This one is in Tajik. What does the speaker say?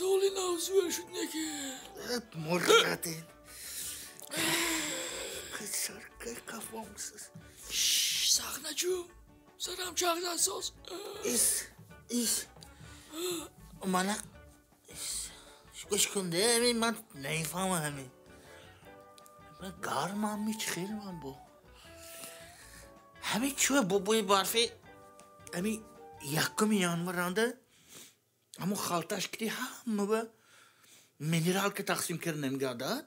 Соли нав зӯр шуд неки. Мурдатин. Кафомсиз. Сахначу. Сарам чағдасоз. Ис, ис. Мана гӯш кун де, ҳамин ман намефаҳмам ҳамин. Ман гармам ми чӣ хел ман бо. Ҳамин чӯ бобои барфи ҳамин 1-уми январанда ҳамон халташ кити ҳама ба минералка тақсим карда намегардад?